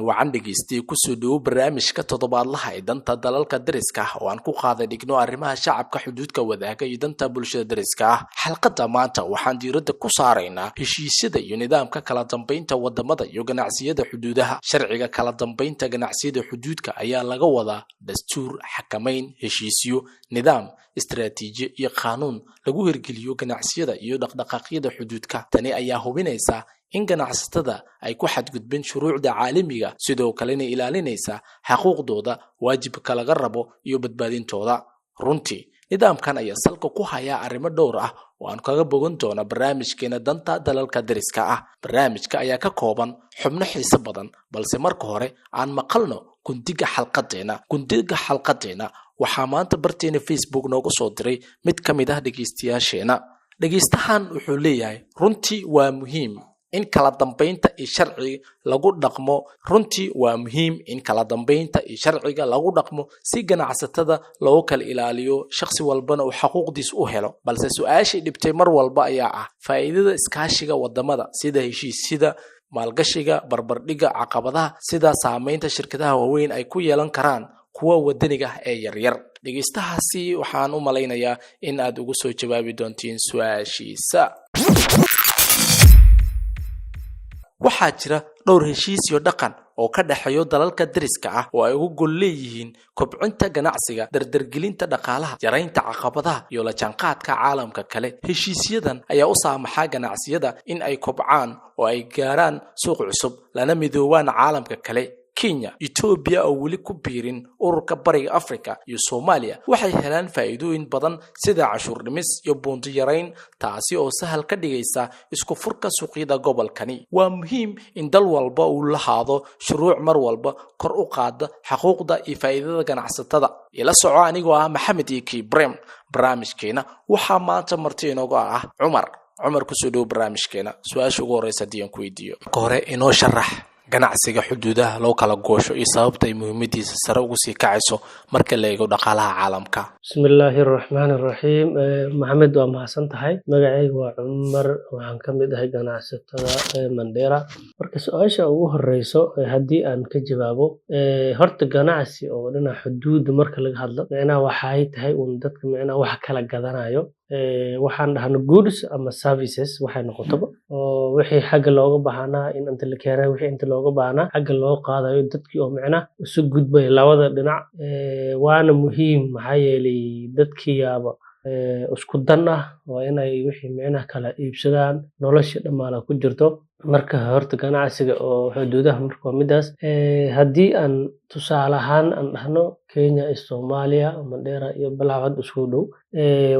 Wacan dhegeystiye, kusoo dhowo barnaamijka toddobaadlaha ee danta dalalka deriska ah oo aan ku qaada dhigno arrimaha shacabka xuduudka wadaaga iyo danta bulshada deriska ah. Xalqada maanta waxaan diiradda ku saaraynaa heshiisyada iyo nidaamka kala dambeynta wadamada iyo ganacsiyada xuduudaha. Sharciga kala dambeynta ganacsiyada xuduudka ayaa laga wadaa dastuur, xakamayn, heshiisyo, nidaam, istaraatiijiyo iyo qaanuun lagu hirgeliyo ganacsiyada iyo dhaqdhaqaaqyada xuduudka. Tani ayaa hubinaysa in ganacsatada ay ku xadgudbin shuruucda caalamiga, sidoo kalena ilaalinaysa xaquuqdooda, waajibka laga rabo iyo badbaadintooda. Runtii nidaamkan ayaa salka ku hayaa arrimo dhowr ah oo aan kaga bogan doono barnaamijkeena danta dalalka deriska ah. Barnaamijka ayaa ka kooban xubno xiise badan, balse marka hore aan maqalno gundiga xalqadeena. Gundiga xalqadeena waxaa maanta barteena Facebook nooga soo diray mid ka mid ah dhegeystayaasheena. Dhegeystahan wuxuu leeyahay: "Runtii waa muhiim in kala dambeynta iyo sharciga lagu dhaqmo. Runtii waa muhiim in kala dambeynta iyo sharciga lagu dhaqmo si ganacsatada loogu kala ilaaliyo, shakhsi walbana uu xaquuqdiis u helo. Balse su-aashii dhibtay mar walba ayaa ah faa'iidada iskaashiga wadamada, sida heshiisyada maalgashiga, barbardhigga caqabadaha sida saameynta shirkadaha waaweyn ay ku yeelan karaan kuwa wadaniga ah ee yaryar." Dhegeystahaasi waxaan u malaynayaa in aad ugu soo jawaabi doontiin su-aashiisa. Waxaa jira dhowr heshiisyo dhaqan oo ka dhexeeyo dalalka deriska ah oo ay ugu gol leeyihiin kobcinta ganacsiga, dardargelinta dhaqaalaha, yaraynta caqabadaha iyo la jaanqaadka caalamka kale. Heshiisyadan ayaa u saamaxaa ganacsiyada in ay kobcaan oo ay gaaraan suuq cusub, lana midoobaan caalamka kale. Kenya, Etoobiya oo weli ku biirin Ururka Bariga Africa iyo Soomaaliya waxay helaan faa'iidooyin badan sida cashuur dhimis iyo buunti yarayn, taasi oo sahal ka dhigaysa isku furka suuqyada gobolkani. Waa muhiim in dal walba uu lahaado shuruuc mar walba kor u qaada xaquuqda iyo faa'iidada ganacsatada. Ila soco anigoo ah Maxamed iyo Kibrem. Barnaamijkeena waxaa maanta marti inooga ah Cumar. Cumar, kusoo dhowo barnaamijkeena. Su-aasha ugu horeysa haddii aan ku weydiiyo, marka hore inoo sharax ganacsiga xuduudaha loo kala goosho iyo sababta ay muhiimadiisa sare ugu sii kacayso marka la eego dhaqaalaha caalamka. Bismi illaahi araxmaani araxiim. Maxamed, waa mahadsan tahay. Magacayga waa Cumar, waxaan ka mid ahay ganacsatada Mandera. Marka su-aasha ugu horeyso haddii aan ka jawaabo, horta ganacsi oo dhinaca xuduudda marka laga hadlo, micnaha waxay tahay uun dadka micnaha wax kala gadanayo, waxaan dhahno goods ama services waxay noqotoba, oo wixii xagga looga baahnaa in inta la keenayo, wixii inta looga baahnaa xagga loo qaadayo, dadkii oo micnaha isu gudbaya labada dhinac. Waana muhiim, maxaa yeelay dadkii yaaba isku dan ah, waa inay wixii micnaha kala iibsadaan, nolosha dhammaana ku jirto. Marka horta ganacsiga oo xuduudaha marka waa midaas. Haddii aan tusaale ahaan aan dhahno Kenya iyo Soomaaliya, Mandera iyo Balcad isku dhow,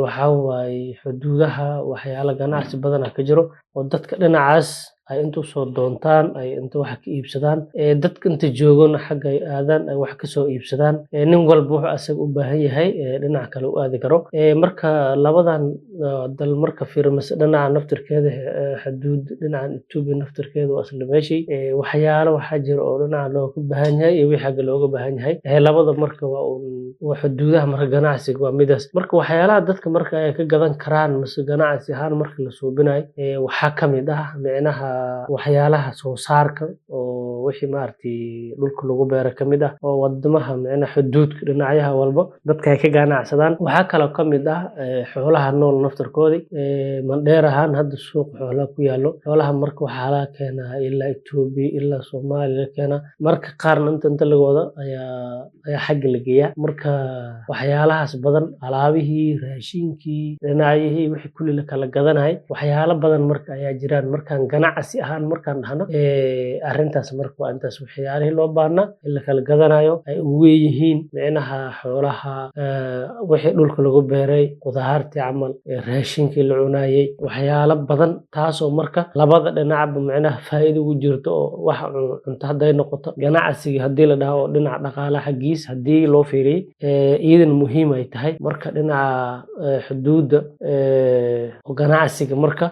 waxaa waaye xuduudaha waxyaala ganacsi badana ka jiro oo dadka dhinacaas ay inta usoo doontaan, ay inta wax ka iibsadaan, dadka inta joogona xagga ay aadaan, ay wax kasoo iibsadaan. Nin walba wuxuu asaga u baahan yahay dhinac kale u aadi karo. Marka labadan dal marka fiiro mise dhinaca naftirkeeda xuduud dhinacan Ethiopia naftirkeeda waa isla meeshii. Waxyaalo waxaa jira oo dhinaca looga baahan yahay iyo wixii xagga looga baahan yahay. Labada marka waa un waa xuduudaha. Marka ganacsiga waa midaas. Marka waxyaalaha dadka marka ay ka gadan karaan mise ganacsi ahaan marka la suubinayo, waxaa kamid ah micnaha waxyaalaha soo saarka oo wixii maaragtay dhulka lagu beero kamid ah, oo wadamaha micnaha xuduudka dhinacyaha walba dadka ay ka ganacsadaan. Waxaa kaloo kamid ah xoolaha nool naftirkoodii. Mandheer ahaan hadda suuq xoolaha ku yaalo, xoolaha marka waxaa laga keenaa ilaa Ethiopia, ilaa Soomaaliya laga keenaa, marka qaarna inta laga wado ayaa xagga la geeyaa. Marka waxyaalahaas badan, alaabihii, raashinkii, dhinacyihii, wixii kulli la kala gadanayay, waxyaalo badan marka ayaa jiraan. Markaan ganacsi ahaan markaan dhahno arrintaas, marka waa intaas waxyaalihii loo baahnaa in la kala gadanayo ay ugu weyn yihiin micnaha xoolaha, wixii dhulka lagu beeray, qudaartii camal, raashinkii la cunayay, waxyaalo badan, taasoo marka labada dhinacba micnaha faa'iido ugu jirto, oo wax cunto hadday noqoto, ganacsiga haddii la dhaho oo dhinaca dhaqaalaha xaggiis haddii loo fiiriyey, iyadana muhiim ay tahay. Marka dhinaca xuduudda ganacsiga marka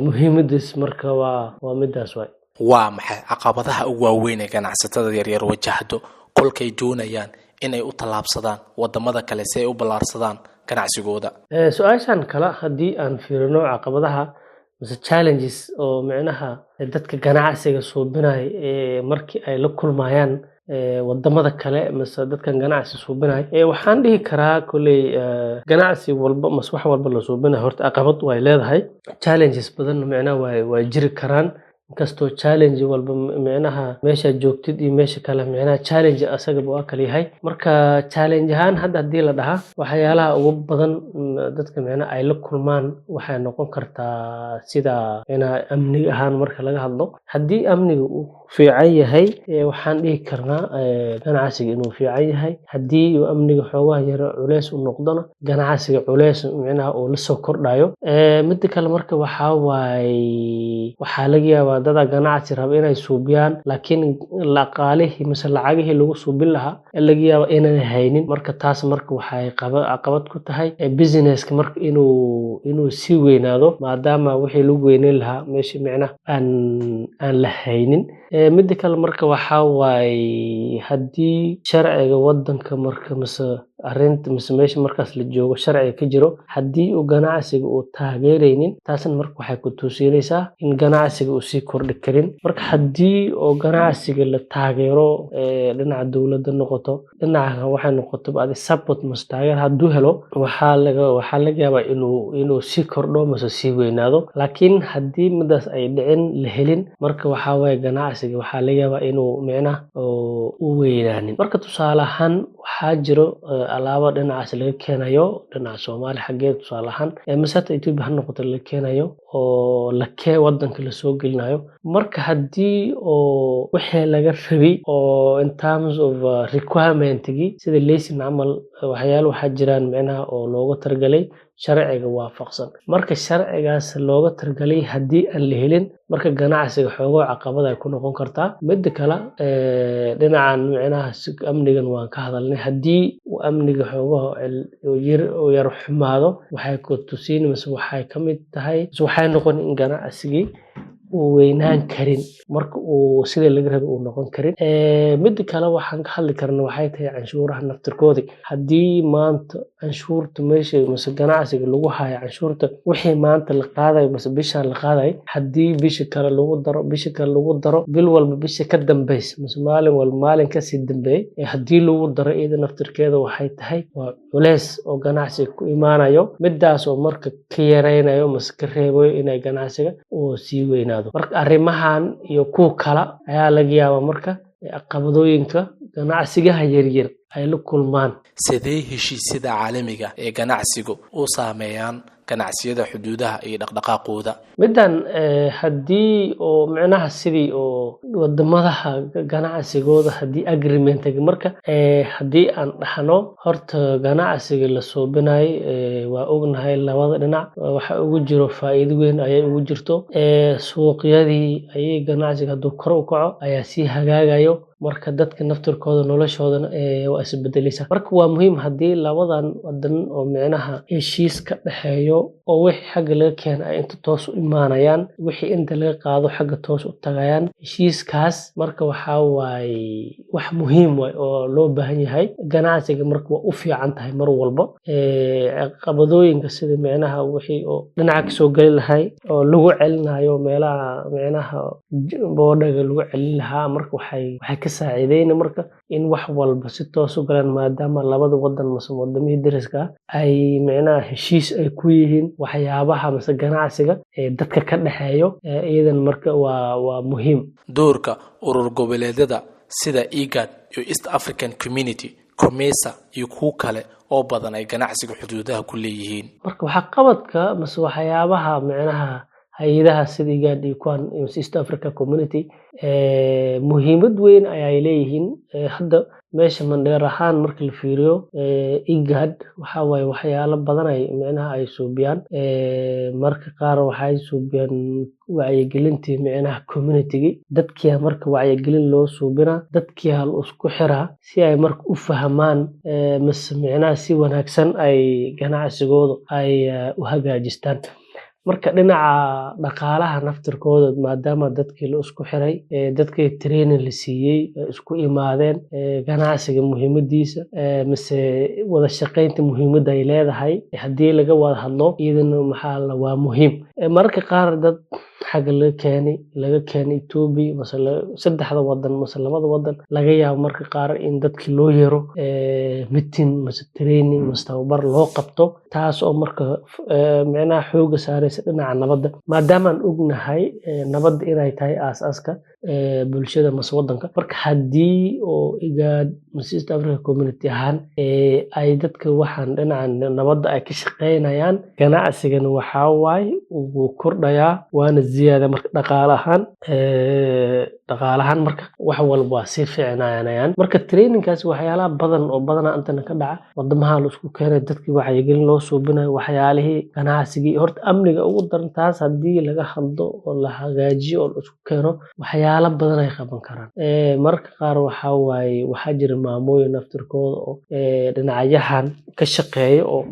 muhiimadiis marka waa midaas waay. Waa maxay caqabadaha ugu waaweyn ee ganacsatada yaryar wajahdo kolkay doonayaan inay u tallaabsadaan wadamada kale si ay u ballaarsadaan ganacsigooda? Su-aashan kale haddii aan fiirino, caqabadaha mise challenges oo micnaha dadka ganacsiga suubinaya markii ay la kulmayaan wadamada kale mise dadkan ganacsi suubinaya, waxaan dhihi karaa kolley ganacsi walba mise wax walba la suubinayo horta caqabad way leedahay. Challenges badan micnaha way jiri karaan, inkastoo challenge walba micnaha meesha joogtid iyo meesha kale micnaha challenge asagaba waa kala yahay. Marka challenge ahaan hadda haddii la dhahaa, waxyaalaha ugu badan dadka micnaha ay la kulmaan waxay noqon kartaa sida micnaha amni ahaan. Marka laga hadlo, haddii amniga uu fiican yahay, waxaan dhihi karnaa ganacsiga inuu fiican yahay. Haddii uu amniga xoogaa yaro culeys u noqdona, ganacsiga culeys micnaha uu lasoo kordhayo. Mida kale marka waxaa waaye, waxaa laga yaabaa dada ganacsi raba inay suubiyaan, laakiin dhaqaalihii mise lacagihii lagu suubin lahaa laga yaaba inaan haynin. Marka taas marka waxay caqabad ku tahay businesska marka inuu sii weynaado, maadaama wixii lagu weyneyn lahaa meesha micnaha aan la haynin. Mida kale marka waxaa waaye, haddii sharciga wadanka marka mise arrinta mise meesha markaas la joogo sharciga ka jiro, haddii uu ganacsiga uu taageereynin, taasna marka waxay ku tusinaysaa in ganacsiga uu sii kordhi karin. Marka haddii oo ganacsiga la taageero, dhinaca dowladda noqoto, dhinaca waxay noqoto adi support mise taageer hadduu helo, waxaa laga yaabaa inuu sii kordho mise sii weynaado. Laakiin haddii midaas ay dhicin, la helin, marka waxaa waaye ganacsiga waxaa laga yaabaa inuu micnaha u weynaanin. Marka tusaale ahaan waxaa jiro alaabo dhinacaas laga keenayo, dhinaca Soomaaliya xaggeeda tusaale ahaan, mise hata Ethiopia ha noqoto, laga keenayo oo lakee wadanka lasoo gelinayo. Marka haddii oo wixii laga rabay oo in terms of requirementigii, sida laysin camal, waxyaalo waxaa jiraan micnaha oo looga talagalay sharciga waafaqsan. Marka sharcigaas looga talagalay haddii aan la helin, marka ganacsiga xoogoo caqabad ay ku noqon kartaa. Mida kale, dhinacan micnaha amnigan waan ka hadalnay. Haddii uu amniga xoogaha yar xumaado, waxay ku tusin mise waxay ka mid tahay mise waxay noqon in ganacsigii uu weynaan karin, marka uu sidii laga rabay uu noqon karin. Mida kale waxaan ka hadli karna waxay tahay canshuuraha naftirkoodii. Haddii maanta canshuurta meesha mise ganacsiga lagu hayo canshuurta, wixii maanta la qaadayo mise bishaan la qaadayo, haddii bisha kale lagu daro, bisha kale lagu daro, bil walba bisha ka dambeysa mise maalin walba maalin kasii dambeeyay haddii lagu daro, iyada naftirkeeda waxay tahay waa culeys oo ganacsiga ku imaanayo, midaas oo marka ka yareynayo mise ka reebayo inay ganacsiga uu sii weynaado. Marka arrimahan iyo kuwa kale ayaa laga yaabaa marka caqabadooyinka ganacsigaha yaryar ay la kulmaan. Sidee heshiisyada caalamiga ee ganacsigu u saameeyaan ganacsiyada xuduudaha iyo dhaqdhaqaaqooda? Middan haddii oo micnaha sidii oo wadamadaha ganacsigooda haddii agreement, marka haddii aan dhahno horta ganacsiga la suubinayo, waa ognahay labada dhinac waxa ugu jiro faa'iido weyn ayay ugu jirto. Suuqyadii ayay ganacsiga hadduu kor u kaco ayaa sii hagaagayo. Marka dadka naftirkooda noloshoodana waa isbedeleysa. Marka waa muhiim haddii labadan wadan oo micnaha heshiis ka dhexeeyo oo wixii xagga laga keena ay inta toos u imaanayaan, wixii inta laga qaado xagga toos u tagayaan. Heshiiskaas marka waxaa waaye wax muhiim waay oo loo baahan yahay. Ganacsiga marka waa u fiican tahay mar walba. Caqabadooyinka sida micnaha wixii oo dhinaca kasoo geli lahay oo lagu celinayo meelaha micnaha borderga lagu celin lahaa, marka waxay ka saacideyni marka in wax walba si toos u galaan, maadaama labada wadan mise wadamihii dariska ah ay micnaha heshiis ay ku yihiin waxyaabaha mise ganacsiga ee dadka ka dhexeeyo. Iyadan marka waa muhiim. Doorka urur goboleedyada sida IGAD iyo East African Community, COMESA iyo kuwo kale oo badan ay ganacsiga xuduudaha ku leeyihiin. Marka waxaa qabadka mise waxyaabaha micnaha hay-adaha sida IGAD iyo kuwan East Africa Community muhiimad weyn ayay leeyihiin. Hadda meesha Mandheer ahaan marka la fiiriyo, IGAD waxaa waaye waxyaalo badan ay micnaha ay suubiyaan. Marka qaar waxay suubiyaan wacyigelintii micnaha community-gi dadkia. Marka wacyigelin loo suubinaa, dadkia la isku xiraa si ay marka u fahmaan mise micnaha si wanaagsan ay ganacsigooda ay u hagaajistaan. Marka dhinaca dhaqaalaha naftirkooda, maadaama dadkii la isku xiray, dadkii training la siiyey, isku imaadeen, ganacsiga muhiimadiisa mise wada shaqeynta muhiimadda ay leedahay haddii laga wada hadlo, iyadana maxaa la waa muhiim. Mararka qaar dad xagga laga keenay Ethiopia mase saddexda wadan mase labada wadan, laga yaabo marka qaar in dadkii loo yeero meeting mase training mase tababar loo qabto, taas oo marka micnaha xooga saareysa dhinaca nabadda, maadaamaan ognahay nabadda inay tahay aasaaska bulshada mase wadanka. Marka haddii oo IGAD mase East Africa Community ahaan ay dadka waxaan dhinaca nabadda ay ka shaqeynayaan, ganacsigana waxaa waaye wuu kordhayaa, waana ziyaada. Marka dhaqaale ahaan marka wax walba waa sii fiicnaanayaan. Marka trainingkaas waxyaalaha badan oo badanaa intana ka dhaca wadamaha la isku keenay, dadkii wacyigelin loo suubinayo, waxyaalihii ganacsigii, horta amniga ugu daran, taas haddii laga hadlo oo la hagaajiyo oo la isku keeno, waxyaalo badan ay qaban karaan. Mararka qaar waxaa waaye waxaa jira maamooyin naftirkooda oo dhinacyahan ka shaqeeya oo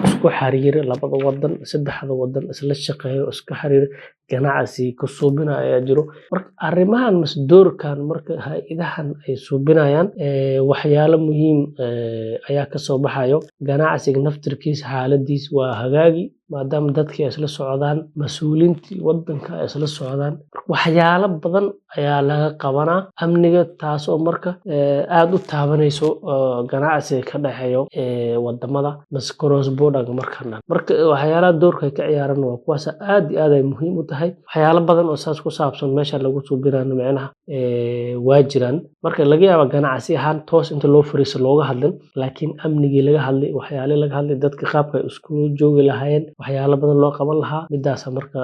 isku xiriira labada wadan, saddexda wadan, isla shaqeeya oo isku xiriira, ganacsi ka suubinaya ayaa jiro. Marka arrimahan mase doorkan marka hay'adahan ay suubinayaan, waxyaalo muhiim ayaa kasoo baxayo. Ganacsiga naftirkiisa xaaladiisa waa hagaagi, maadaama dadkii ay isla socdaan, mas-uuliyiintii wadanka ay isla socdaan. Waxyaalo badan ayaa laga qabanaa amniga, taas oo marka aad u taabanayso ganacsiga ka dhexeeyo wadamada mase cross border. Markan dhan marka waxyaalaha doorka ay ka ciyaaraan waa kuwaas, aad iyo aad ay muhiim u tahay. Waxyaalo badan oo saas ku saabsan meesha lagu suubinayo micnaha waa jiraan. Marka laga yaaba ganacsi ahaan toos inta loo fariisto looga hadlin, laakiin amnigii laga hadlay, waxyaalihii laga hadlay, dadka qaabka ay isku joogi lahaayeen, waxyaalo badan loo qaban lahaa midaasa. Marka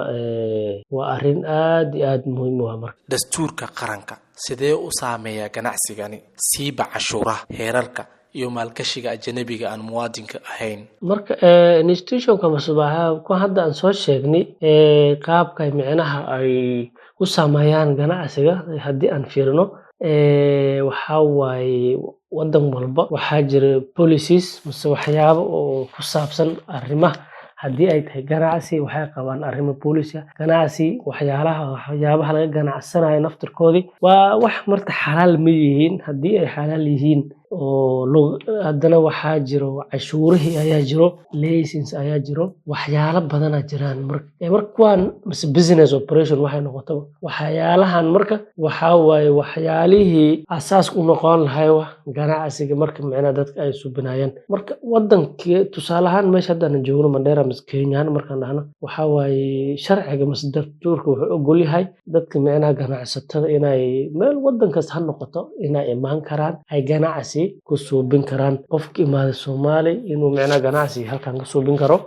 waa arrin aad iyo aad muhiim u ah. Marka dastuurka qaranka sidee u saameeyaa ganacsigani, siiba cashuuraha, heerarka iyo maalgashiga ajanabiga aan muwaadinka ahayn? Marka institutionka masubaha ku hadda aan soo sheegnay, qaabka micnaha ay u saameeyaan ganacsiga haddii aan fiirino, waxaa waaye wadan walba waxaa jira policies mise waxyaabo oo ku saabsan arrimaha. Haddii ay tahay ganacsi, waxay qabaan arrimo policy ah ganacsi, waxyaalaha waxyaabaha laga ganacsanayo naftirkoodii waa wax marka xalaal ma yihiin. Haddii ay xalaal yihiin oo haddana waxaa jiro cashuurihii ayaa jiro, license ayaa jiro, waxyaalo badanaa jiraan. Marka kuwaan mise business operation waxay noqotaba, waxyaalahan marka waxaa waaye waxyaalihii asaas u noqon lahay wax ganacsiga marka micnaha dadka ay subinayaan. Marka wadankii, tusaale ahaan meesha hadda aan joogno, Mandera mise Kenya ahaan markaan dhahno, waxaa waaye sharciga mise dastuurka wuxuu ogol yahay dadka micnaha ganacsatada inay meel wadan kasta ha noqoto inay imaan karaan, ay ganacsi ku suubin karaan. Qofka imaada Soomaali inuu micnaha ganacsi halkan ka suubin karo,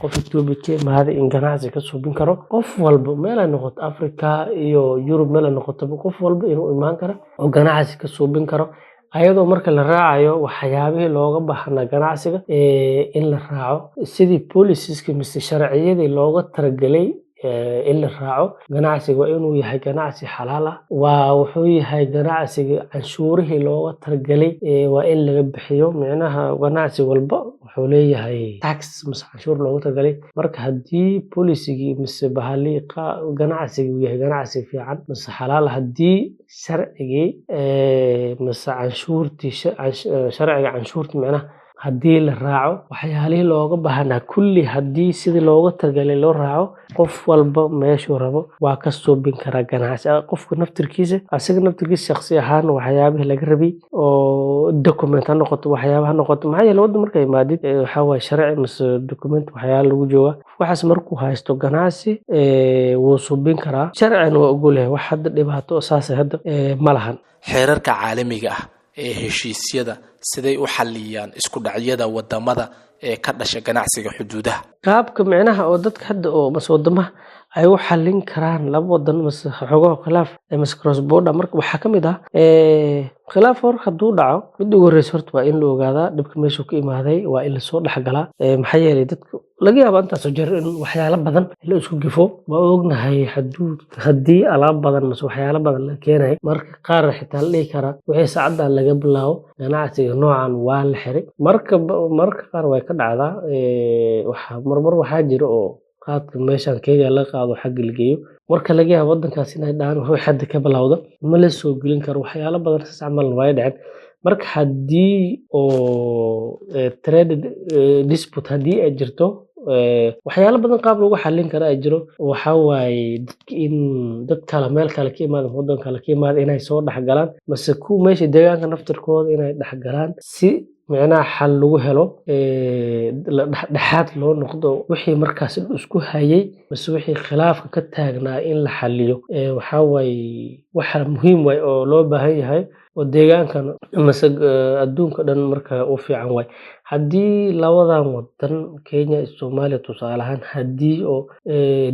qof Ethiopia ka imaaday in ganacsi ka suubin karo, qof walba meel ay noqoto, Africa iyo Yurub meel ay noqoto, qof walba inuu imaan karo oo ganacsi ka suubin karo, ayadoo marka la raacayo waxyaabihii looga baahnaa ganacsiga in la raaco, sidii policieska mise sharciyadii looga talagalay in la raaco. Ganacsiga waa inuu yahay ganacsi xalaal ah, waa wuxuu yahay ganacsiga canshuurihii looga talagalay waa in laga bixiyo. Micnaha ganacsi walba wuxuu leeyahay tax mise canshuur loogu talagalay. Marka haddii policygii mise bahali ganacsiga uu yahay ganacsi fiican mise xalaal, haddii sharcigii mise canshuurtii, sharciga canshuurta micnaha haddii la raaco, waxyaalihii looga baahnaa kulli haddii sidii looga talagalay loo raaco, qof walba meeshuu rabo waa ka suubin karaa ganacsi. Qofka naftirkiisa, asaga naftirkiisa shakhsi ahaan, waxyaabihii laga rabay oo document ha noqoto, waxyaaba ha noqoto. Maxaa yeelay waddan markaa imaadid, waxaa waaye sharci mise document waxyaala lagu joogaa. Waxaas markuu haysto ganacsi wuu suubin karaa, sharcina waa ogol yahay. Wax hadda dhibaato saas hadda ma lahan. Xeerarka caalamiga ah ee heshiisyada siday u xalliyaan isku dhacyada wadamada ee ka dhasha ganacsiga xuduudaha? Qaabka micnaha oo dadka hadda oo mase wadamaha ay u xallin karaan laba wadan mase xogaha khilaaf mase cross border, marka waxaa ka mid ah khilaaf hor hadduu dhaco, midda ugu horreysa horta waa in la ogaadaa dhibka meeshuu ka imaaday, waa in lasoo dhexgalaa. Maxaa yeelay dadka laga yaabo intaasoo jeer in waxyaalo badan la isku gifo. Waa ognahay xaduud haddii alaab badan mase waxyaalo badan la keenayo, marka qaar xitaa la dhihi karaa wixii saacadan laga bilaabo ganacsiga noocan waa la xiray. Marka mararka qaar way ka dhacdaa. Waxa marmar waxaa jira oo Qaadka meeshan Kenya laga qaado xagga la geeyo, marka laga yaabo wadankaas inay dhahaan wax hadda ka bilowda ma la soo gelin karo. Waxyaalo badan saas camal way dhaceen. Marka haddii oo trade dispute haddii ay jirto, waxyaalo badan qaab lagu xallin karo ay jiro. Waxaa waaye dadka in dad kale meel kale ka imaada, wadan kale ka imaada, inay soo dhex galaan, mase kuwa meesha deegaanka naftirkooda inay dhex galaan, si micnaha xal lagu helo, la dhexdhexaad loo noqdo, wixii markaas isku hayay mase wixii khilaafka ka taagnaa in la xaliyo. Waxaa waaye waxa muhiim waay oo loo baahan yahay oo deegaankan mase adduunka dhan marka u fiican waay. Haddii labadan wadan, Kenya iyo Soomaaliya tusaale ahaan, haddii oo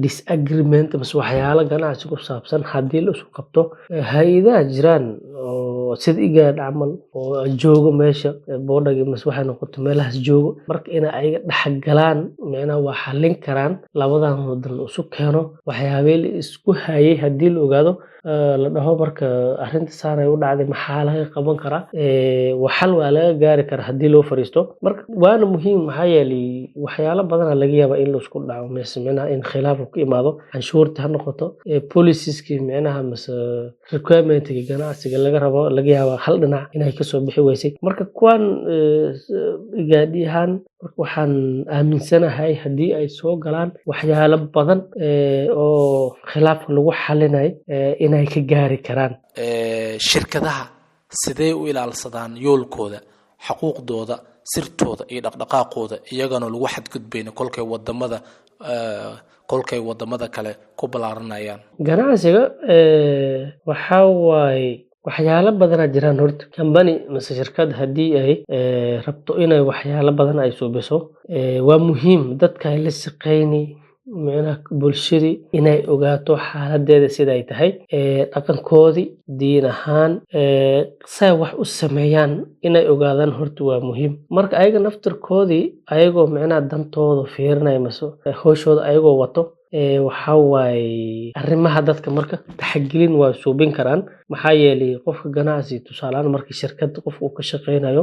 disagreement mase waxyaalo ganacsi ku saabsan haddii la isku qabto, hay'adaha jiraan oo sida IGAD camal oo joogo meesha border mase waxay noqoto meelahaas joogo, marka inay ayaga dhex galaan, micnaha waa xallin karaan. Labadan wadan la isu keeno, waxyaabihii la isku hayay haddii la ogaado, la dhaho marka arrinta saan ay u dhacday, maxaa laga qaban karaa? Xal waa laga gaari karaa haddii loo fariisto. Marka waana muhiim, maxaa yeelay waxyaalo badanaa laga yaabaa in la isku dhaco mise micnaha in khilaaf uu ka imaado, canshuurta ha noqoto, policieski micnaha mise requirement-ga ganacsiga laga rabo, laga yaabaa hal dhinac inay kasoo bixi weysay. Marka kuwan IGAD ahaan, marka waxaan aaminsanahay haddii ay soo galaan waxyaalo badan oo khilaafka lagu xalinayo inay ka gaari karaan. Shirkadaha sidee u ilaalsadaan yoolkooda, xuquuqdooda, sirtooda iyo dhaqdhaqaaqooda, iyagana lagu xadgudbayno kolkay wadamada kale ku ballaaranayaan? Ganacsiga waxaa waaye waxyaalo badanaa jiraan. Horta company mise shirkad haddii ay rabto inay waxyaalo badan ay suubiso, waa muhiim dadka ay la shaqeyni, micnaha bulshadii, inay ogaato xaaladeeda siday tahay, dhaqankoodii, diin ahaan say wax u sameeyaan inay ogaadaan horta waa muhiim. Marka ayaga naftirkoodii, ayagoo micnaha dantooda fiirinaya mise hawshooda ayagoo wato, waxaa waaye arrimaha dadka marka taxagelin waa suubin karaan. Maxaa yeelay qofka ganacsi, tusaale ahaan, markii shirkad qof uu ka shaqeynayo,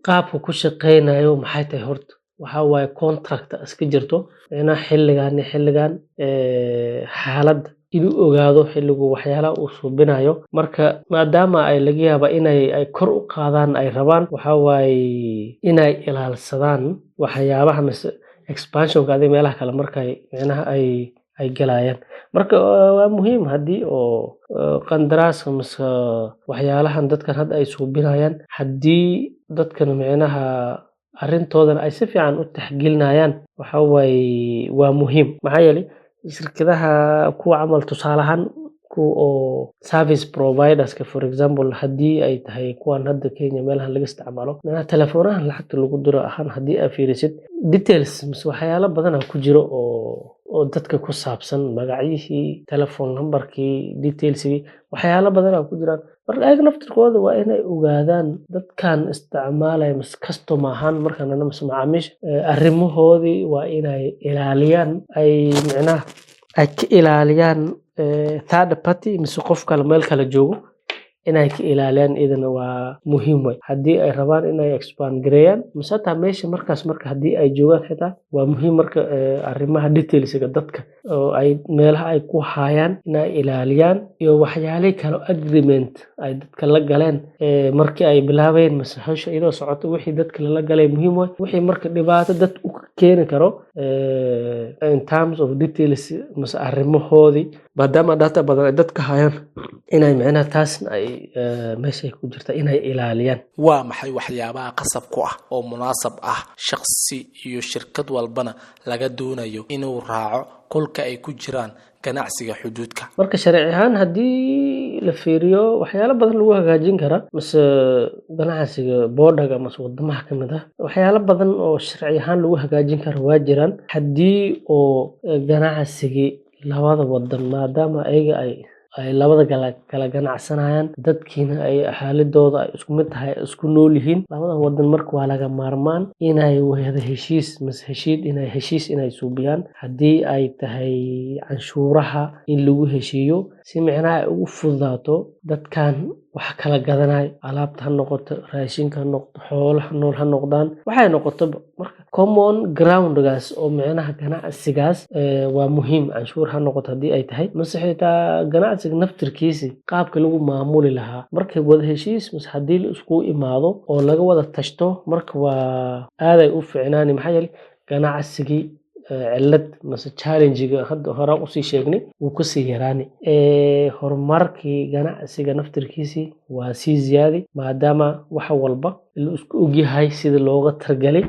qaabka ku shaqeynayo maxay tahay? Horta waxaa waaye contract iska jirto, micnaha xilligan iyo xilligan xaaladda inuu ogaado xilligu waxyaalaha uu suubinayo. Marka maadaama ay laga yaaba inay ay kor u qaadaan ay rabaan, waxaa waaye inay ilaalsadaan waxyaabaha mise expansionka adiga meelaha kale markay micnaha ay galayaan. Marka waa muhiim haddii oo qandaraaska mise waxyaalahan dadkan hadda ay suubinayaan, haddii dadkan micnaha arrintoodan ay si fiican u taxgelinayaan, waxa waaye waa muhiim. Maxaa yeelay shirkadaha kuwa camal, tusaale ahaan, kuwa oo service providerska, for example, haddii ay tahay kuwan hadda Kenya meelahan laga isticmaalo, micnaha telefoonahan lacagta lagu diro ahaan, haddii aad fiirisid details mise waxyaalo badan aa ku jiro oo dadka ku saabsan, magacyihii, telephone numberkii, detailsigii, waxyaalo badan aa ku jiraan. Marka ayaga naftirkooda waa inay ogaadaan dadkan isticmaalaya mise customer ahaan markaan mise macaamiisha, arrimahoodii waa inay ilaaliyaan, ay micnaha ay ka ilaaliyaan third party mise qof kale meel kale joogo inay ka ilaaliyaan. Idana waa muhiim way haddii ay rabaan inay expand gareeyaan mise hataa meesha markaas. Marka haddii ay joogaan xitaa waa muhiim. Marka arrimaha detailsiga dadka oo ay meelaha ay ku hayaan inay ilaaliyaan, iyo waxyaalihii kale oo agreement ay dadka la galeen markii ay bilaabeen mise hawsha iyadoo socoto, wixii dadka lala galay muhiim way. Wixii marka dhibaato dad u keeni karo in terms of details mise arrimahoodii, maadaama data badan ay dadka hayaan, inay micnaha taasna ay meeshay ku jirta inay ilaaliyaan. Waa maxay waxyaabaha qasab ku ah oo munaasab ah shaqsi iyo shirkad walbana laga doonayo inuu raaco kolka ay ku jiraan ganacsiga xuduudka? Marka sharci ahaan haddii la fiiriyo, waxyaalo badan lagu hagaajin karaa mise ganacsiga borderga mise wadamaha ka mid ah, waxyaalo badan oo sharci ahaan lagu hagaajin karo waa jiraan. Haddii oo ganacsigii labada wadan, maadaama ayaga ay labada kala ganacsanayaan, dadkiina ay xaaladooda ay isku mid tahay, isku nool yihiin labada wadan, marka waa laga maarmaan inay wada heshiis mise heshiid inay heshiis inay suubiyaan. Haddii ay tahay canshuuraha in lagu heshiiyo, si micnaha ay ugu fududaato dadkan wax kala gadanayo, alaabta ha noqoto, raashinka ha noqoto, xoolaha nool ha noqdaan, waxay noqotoba marka. Common groundgaas oo micnaha ganacsigaas waa muhiim. Canshuur ha noqoto haddii ay tahay, mase xitaa ganacsiga naftirkiisi qaabka lagu maamuli lahaa, marka wada heshiis mase haddii la iskugu imaado oo laga wada tashto, marka waa aaday u ficnaani. Maxaa yeelay, ganacsigii cilad mase challenge-ga hadda horaan usii sheegnay wuu kasii yaraani. Horumarkii ganacsiga naftirkiisii waa sii ziyaadi, maadaama wax walba la isku ogyahay sida looga targalay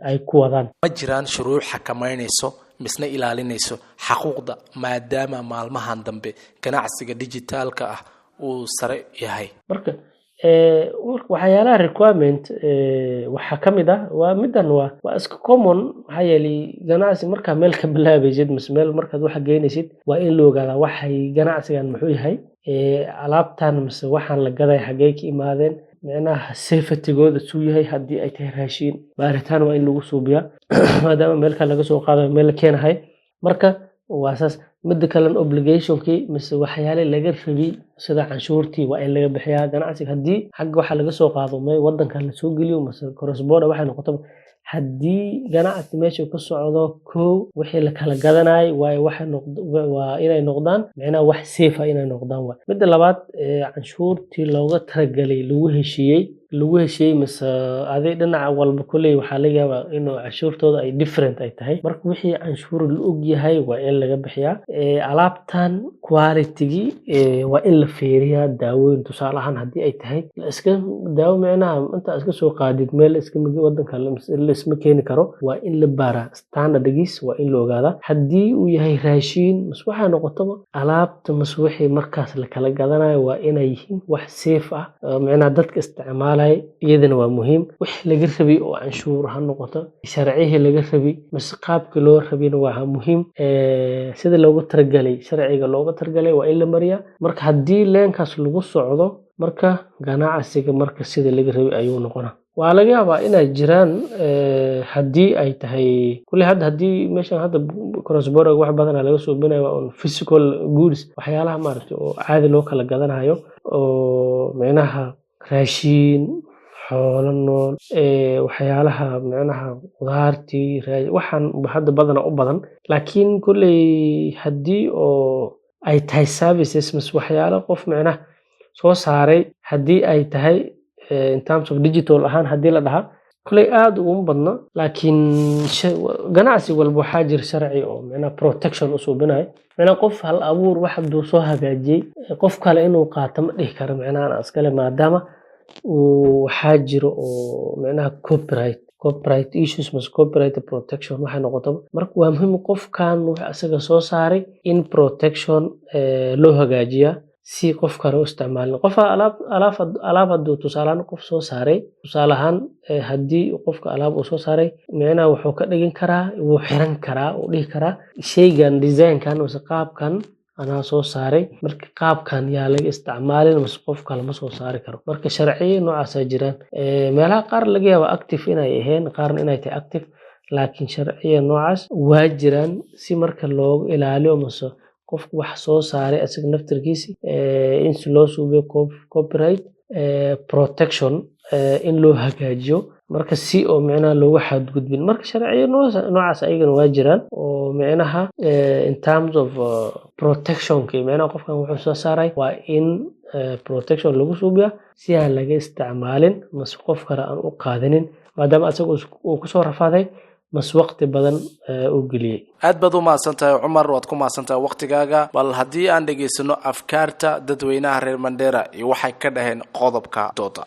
ay ku wadaan. Ma jiraan shuruuc xakameynayso misna ilaalinayso xaquuqda, maadaama maalmahan dambe ganacsiga dijitaalka ah uu sare yahay? Marka waxyaalaha requirement waxaa ka mid ah, waa midan, waa iska common. Maxaa yeelay, ganacsi markaa meel ka bilaabaysid mise meel markaad wax geynaysid, waa in la ogaadaa waxay ganacsigan muxuu yahay, alaabtan mise waxaan la gaday xaggee ka imaadeen, micnaha safetygooda suu yahay. Haddii ay tahay raashin, baaritaan waa in lagu suubiyaa, maadaama meel kale laga soo qaadayo, meel la keenahay. Marka waa saas. Mida kalena, obligationkii mise waxyaale laga rabi sida canshuurtii waa in laga bixiyaa ganacsiga. Haddii xagga waxa laga soo qaado may wadanka lasoo geliyo mise cross border waxay noqoto, haddii ganacsi meesha ka socdo, kow wixii la kala gadanayay waayo waxay noqd waa inay noqdaan micnaha wax safe ah inay noqdaan. Waay midda labaad, canshuurtii looga talagalay lagu heshiiyey mise adi dhinaca walba kulley waxaa laga yaabaa inuu canshuurtooda ay different ay tahay. Marka wixii canshuur la og yahay waa in laga bixiyaa. Alaabtan qualitygii waa in la fiiriyaa. Daawooyin tusaale ahaan haddii ay tahay, la iska daawo micnaha inta iska soo qaadid meel iska wadanka la isma keeni karo, waa in la baaraa, standardgiis waa in la ogaadaa. Haddii uu yahay raashin mise waxay noqotaba alaabta mise wixii markaas la kala gadanayo, waa inay yihiin wax safe ah oo micnaha dadka isticmaalaya. Iyadana waa muhiim. Wixii laga rabay oo canshuur ha noqoto, sharcihii laga rabay mise qaabkii loo rabina waa muhiim. Sida loogu talagalay, sharciga looga talagalay waa in la mariyaa. Marka haddii leenkaas lagu socdo, marka ganacsiga marka sida laga rabay ayuu noqonaa. Waa laga yaabaa inay jiraan haddii ay tahay kulley hadda haddii meeshan hadda cross border wax badan laga suubinayo, waa un physical goods, waxyaalaha maaragtay oo caadi loo kala gadanayo oo micnaha raashin, xoolo nool, waxyaalaha micnaha qudaartii, waxaan hadda badana u badan. Laakiin kulley haddii oo ay tahay services mise waxyaalo qof micnaha soo saaray, haddii ay tahay in terms of digital ahaan haddii la dhahaa, kulley aad uguma badno. Laakiin ganacsi walba waxaa jira sharci oo micnaha protection u suubinayo. Micnaha qof hal abuur wax hadduu soo hagaajiyey, qof kale inuu qaato ma dhihi karo micnaha anaa iskale, maadaama uu waxaa jiro oo micnaha copyright issues mise copyright protection waxay noqoto. Marka waa muhiim qofkan wax asaga soo saaray in protection loo hagaajiyaa si qof kale u isticmaalin. Qof alaab hadduu tusaale ahaan qof soo saaray, tusaale ahaan haddii qofka alaab uu soo saaray, micnaha wuxuu ka dhigin karaa, wuu xiran karaa, uu dhihi karaa sheygan, designkan mise qaabkan anaa soo saaray, marka qaabkan yaa laga isticmaalin mise qof kale ma soo saari karo. Marka sharciyo noocaasaa jiraan. Meelaha qaar laga yaaba active inay ahayn, qaarna inay tahay active, laakiin sharciya noocaas waa jiraan si marka looga ilaaliyo mise qofku wax soo saaray asaga naftirkiisi in si loo suubiyo copyright protection in loo hagaajiyo, marka si oo micnaha loogu xadgudbin. Marka sharciyo noocaas ayagana waa jiraan oo micnaha in terms of protectionki, micnaha qofkan wuxuu soo saaray waa in protection lagu suubiyaa si aan laga isticmaalin mase qof kale aan u qaadanin, maadaama asaga uu kusoo rafaaday mase waqti badan uu geliyey. Aad baad u mahadsan tahay, Cumar. Waad ku mahadsan tahay waqtigaaga. Bal haddii aan dhegaysano afkaarta dadweynaha reer Mandera iyo waxay ka dhaheen qodobka dooda.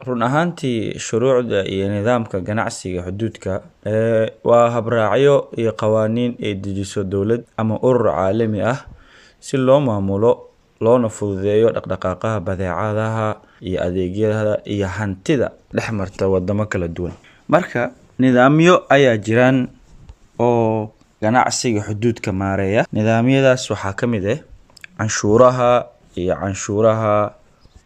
Run ahaantii, shuruucda iyo nidaamka ganacsiga xuduudka waa habraacyo iyo qawaaniin ay dejiso dowlad ama urur caalami ah si loo maamulo loona fududeeyo dhaqdhaqaaqa badeecadaha iyo adeegyada iyo hantida dhex marta wadamo kala duwan. Marka nidaamyo ayaa jiraan oo ganacsiga xuduudka maareeya. Nidaamyadaas waxaa ka mid ah canshuuraha iyo canshuuraha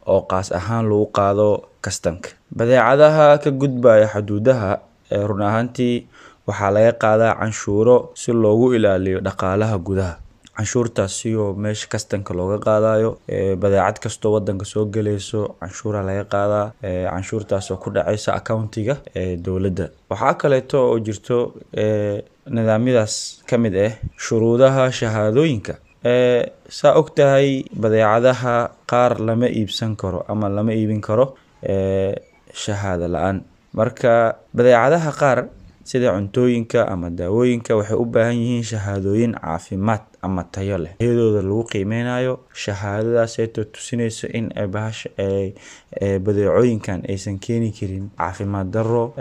oo qaas ahaan lagu qaado kastamka. Badeecadaha ka gudbaya xuduudaha run ahaantii waxaa laga qaadaa canshuuro si loogu ilaaliyo dhaqaalaha gudaha. Canshuurtaasi oo meesha kastanka looga qaadayo. Badeecad kastoo wadanka soo galayso canshuura laga qaadaa, canshuurtaas oo ku dhacaysa accountiga ee dowladda. Waxaa kaleeto oo jirto nidaamyadaas ka mid ah shuruudaha shahaadooyinka. Saa og tahay, badeecadaha qaar lama iibsan karo ama lama iibin karo shahaado la-aan. Marka badeecadaha qaar sida cuntooyinka ama daawooyinka waxay u baahan yihiin shahaadooyin caafimaad ama tayo leh, tayadooda lagu qiimeynayo. Shahaadadaaseeto tusinayso in ay bahasha badeecooyinkan aysan keeni karin caafimaad darro.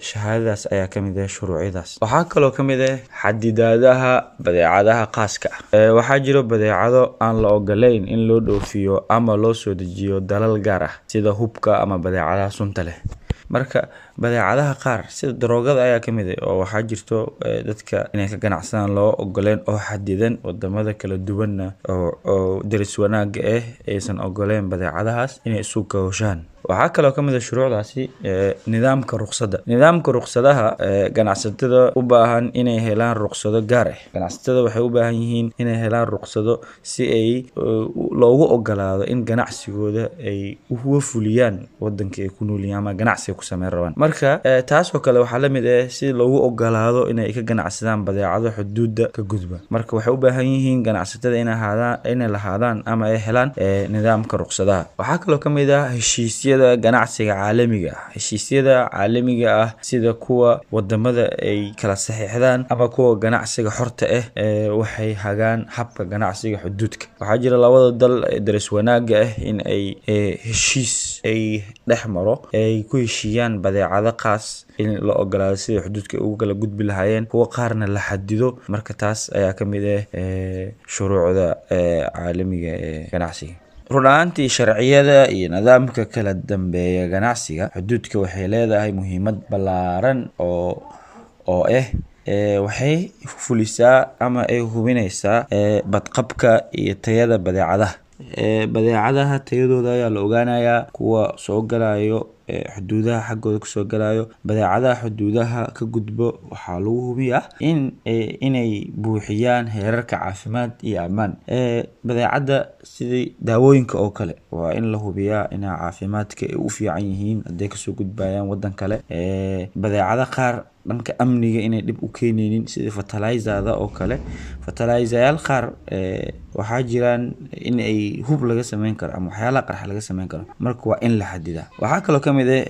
Shahaadadaas ayaa kamid ah shuruucyadaas. Waxaa kaloo kamid ah xadidaadaha badeecadaha khaaska ah. Waxaa jiro badeecado aan la ogoleyn in loo dhoofiyo ama loo soo dejiyo dalal gaar ah, sida hubka ama badeecadaha sunta leh. Marka badeecadaha qaar sida daroogada ayaa kamid ah, oo waxaa jirto dadka inay ka ganacsadaan loo ogoleen oo xadidan, wadamada kala duwanna oo deris wanaaga ah aysan ogoleen badeecadahaas inay isu kawshaan. Waxaa kaloo kamid ah shuruucdaasi nidaamka ruqsadda, nidaamka ruqsadaha. Ganacsatada u baahan inay helaan ruqsado gaar ah. Ganacsatada waxay u baahan yihiin inay helaan ruqsado si ay loogu ogolaado in ganacsigooda ay uga fuliyaan wadanka ay ku nool yihiin ama ganacsiga ku sameyn rabaan. Marka taas oo kale waxaa lamid ah si loogu ogolaado inay ka ganacsadaan badeecado xuduudda ka gudba. Marka waxay u baahan yihiin ganacsatada inay ahaadaan, inay lahaadaan ama ay helaan nidaamka ruqsadaha. Waxaa kaloo kamid ah heshiisyada ganacsiga caalamiga ah. Heshiisyada caalamiga ah sida kuwa wadamada ay kala saxiixdaan ama kuwa ganacsiga xorta ah waxay hagaan habka ganacsiga xuduudka. Waxaa jira labada dal ee daris wanaaga ah in ay heshiis ay dhex maro, ay ku heshiiyaan badeecado khaas in la ogolaado sida xuduudka ay ugu kala gudbi lahaayeen, kuwa qaarna la xadido. Marka taas ayaa kamid ah shuruucda caalamiga ee ganacsiga. Run ahaantii, sharciyada iyo nidaamka kala dambeeya ganacsiga xuduudka waxay leedahay muhiimad ballaaran oo ah waxay fulisaa ama ay hubinaysaa badqabka iyo tayada badeecadaha. Badeecadaha tayadooda ayaa la ogaanayaa kuwa soo galayo xuduudaha xaggooda kasoo galayo. Badeecadaha xuduudaha ka gudbo waxaa lagu hubiyaa in inay buuxiyaan heerarka caafimaad iyo ammaan. Badeecada sidii daawooyinka oo kale waa in la hubiyaa inay caafimaadka ay u fiican yihiin hadday kasoo gudbayaan wadan kale. Badeecada qaar dhanka amniga inay dhib u keeneynin, sida fertilizerda oo kale. Fertilizer-yaal qaar waxaa jiraan in ay hub laga sameyn karo ama waxyaalaha qarxa laga sameyn karo, marka waa in la xadidaa. Waxaa kaloo kamid ah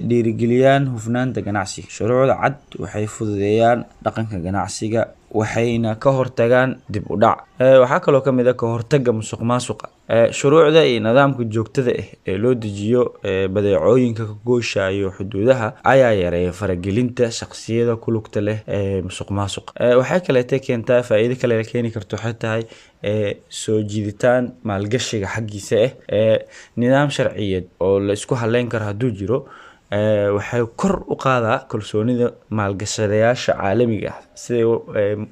dhiirigeliyaan hufnaanta ganacsiga. Shuruucda cad waxay fududeeyaan dhaqanka ganacsiga, waxayna ka hortagaan dib u dhac. Waxaa kaloo kamid ah ka hortagga musuqmaasuqa. Shuruucda iyo nidaamka joogtada ah ee loo dejiyo badeecooyinka ka gooshayo xuduudaha ayaa yareeya faragelinta shaqsiyada ku lugta leh ee musuqmaasuqa. Waxay kaleete keentaa faa'iido kale la keeni karto, waxay tahay soo jiiditaan maalgashiga xaggiisa ah. Nidaam sharciyeed oo la isku haleyn karo hadduu jiro waxay kor u qaadaa kalsoonida maalgashadayaasha caalamiga ah siday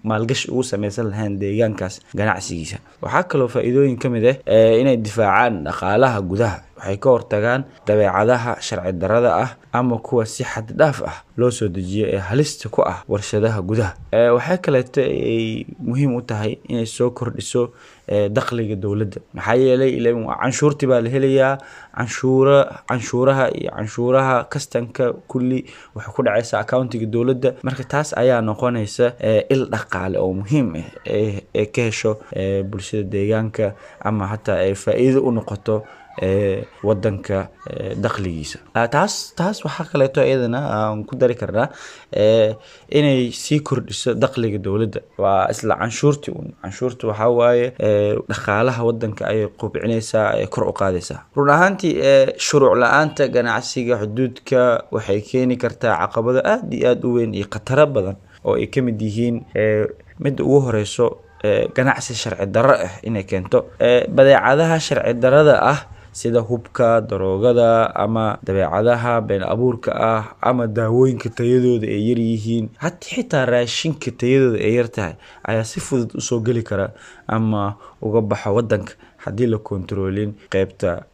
maalgashi ugu sameysan lahayn deegaankaas ganacsigiisa. Waxaa kaloo faa'iidooyin ka mid ah inay difaacaan dhaqaalaha gudaha. Waxay ka hortagaan dabeecadaha sharci darrada ah ama kuwa si xad dhaaf ah loo soo dejiyo ee halista ku ah warshadaha gudaha. Waxay kaleeto ay muhiim u tahay inay soo kordhiso dakhliga dowladda, maxaa yeelay ileen canshuurtii baa la helayaa. Canshuura, canshuuraha iyo canshuuraha kastanka kulli waxay ku dhacaysaa accountiga dowladda. Marka taas ayaa noqonaysa il dhaqaale oo muhiim ah ee ka hesho bulshada deegaanka ama hataa ay faa'iido u noqoto wadanka dakhligiisa. Taas waxaa kaleeto iyadana aan ku dari karnaa inay sii kordhiso dakhliga dowladda. Waa isla canshuurti un. Canshuurta waxaa waaye dhaqaalaha wadanka ayay kobcinaysaa, ay kor u qaadaysaa. Run ahaantii, shuruuc la-aanta ganacsiga xuduudka waxay keeni kartaa caqabado aad iyo aad u weyn iyo khataro badan oo ay ka mid yihiin midda ugu horeyso ganacsi sharci darro ah inay keento. Badeecadaha sharci darrada ah sida hubka, daroogada ama dabeecadaha been abuurka ah ama daawooyinka tayadooda ay yar yihiin, xitaa raashinka tayadooda ay yar tahay ayaa si fudud usoo geli kara ama uga baxa wadanka haddii la kontaroolin qeybta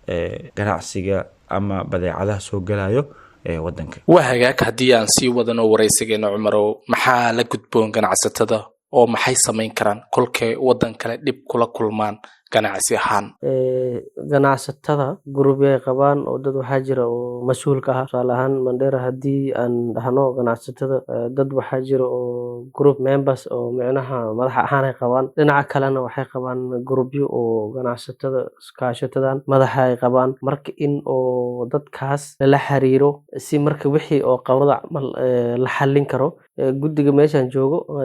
ganacsiga ama badeecadaha soo galayo ee wadanka. Waa hagaag. Haddii aan sii wadano waraysigeena, Cumarow, maxaa la gudboon ganacsatada Oo maxay samayn karaan kolkay waddan kale dhib kula kulmaan ganacsi ahaan? Ganacsatada gurubyay qabaan oo dad waxaa jira oo mas-uulka ah. Tusaale ahaan, Mandera haddii aan dhahno, ganacsatada dad waxaa jira oo group members oo micnaha madax ahaan ay qabaan. Dhinaca kalena waxay qabaan gurubyo oo ganacsatada iskaashatadan madaxa ay qabaan. Marka in oo dadkaas lala xiriiro si marka wixii oo qabada camal la xallin karo. Guddiga meeshan joogo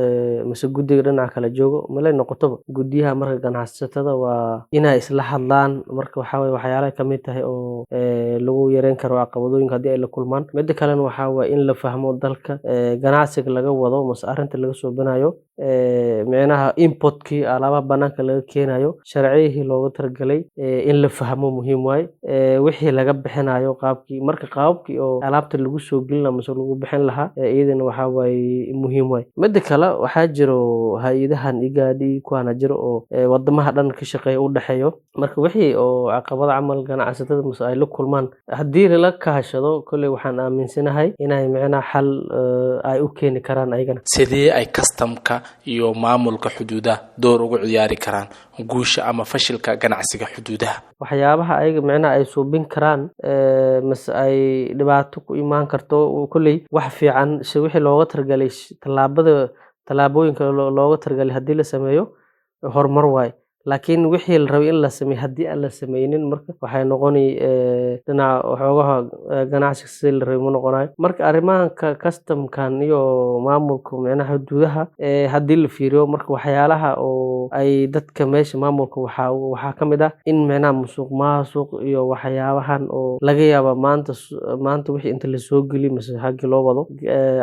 mise guddiga dhinaca kale joogo malay noqotoba, guddiyaha marka ganacsatada waa inay isla hadlaan. Marka waxaa waye waxyaalaha kamid tahay oo lagu yareyn karo caqabadooyinka haddii ay la kulmaan. Mida kalena waxaa waye in la fahmo dalka ganacsiga laga wado mase arrinta laga suubinayo, micnaha importkii alaabaha banaanka laga keenayo, sharciyihii looga talagalay in la fahmo muhiim waaye. Wixii laga bixinayo, qaabkii marka qaababkii oo alaabta lagu soo gelin lahaa mase lagu bixin lahaa, iyadana waxaa waaye muhiim waaye. Mida kale, waxaa jiro hay-adahan IGAD kuwaana jiro oo wadamaha dhan ka shaqeeya u dhexeeyo. Marka wixii oo caqabada camal ganacsatada mase ay la kulmaan, haddii lala kaashado, kolley waxaan aaminsanahay inay micnaha xal ay u keeni karaan ayagana. Sidee ay kastamka iyo maamulka xuduudaha door ugu ciyaari karaan guusha ama fashilka ganacsiga xuduudaha? Waxyaabaha ayaga micnaha ay suubin karaan mase ay dhibaato ku imaan karto, kolley wax fiican si wixii looga talagalay, tallaabada tallaabooyinka looga talagalay haddii la sameeyo, horumar waaye. Laakiin wixii la rabay in la sameeyo haddii aan la sameynin, marka waxay noqoni dhinaca waxoogaha ganacsiga sidii la rabay ma noqonayo. Marka arrimahan customkan iyo maamulka micnaha xuduudaha haddii la fiiriyo, marka waxyaalaha oo ay dadka meesha maamulka waxaa ka mid ah in micnaha musuq maasuq iyo waxyaabahan oo laga yaaba maanta wixii inta lasoo geliyo mase xaggi loo wado,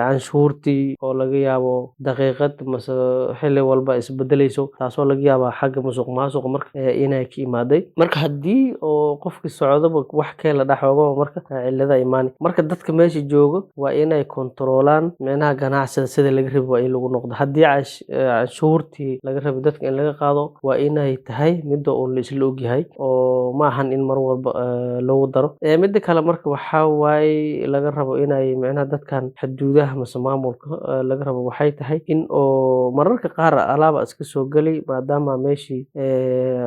canshuurtii oo laga yaabo daqiiqad mase xilli walba isbedeleyso, taasoo laga yaaba xagga musuq maasuq marka inay ka imaaday. Marka haddii oo qofkii socdaba wax keen la dhex ogo, marka cilada imaani. Marka dadka meesha joogo waa inay kontroolaan micnaha ganacsiga sida laga rabi waa in lagu noqdo. Haddii canshuurtii laga rabi dadka in laga qaado, waa inay tahay midda uun la isla ogyahay oo ma ahan in mar walba lagu daro. Mida kale, marka waxaa waaye laga rabo inay micnaha dadkan xuduudaha mase maamulka laga rabo waxay tahay in oo mararka qaar alaaba iska soo geli, maadaama meeshii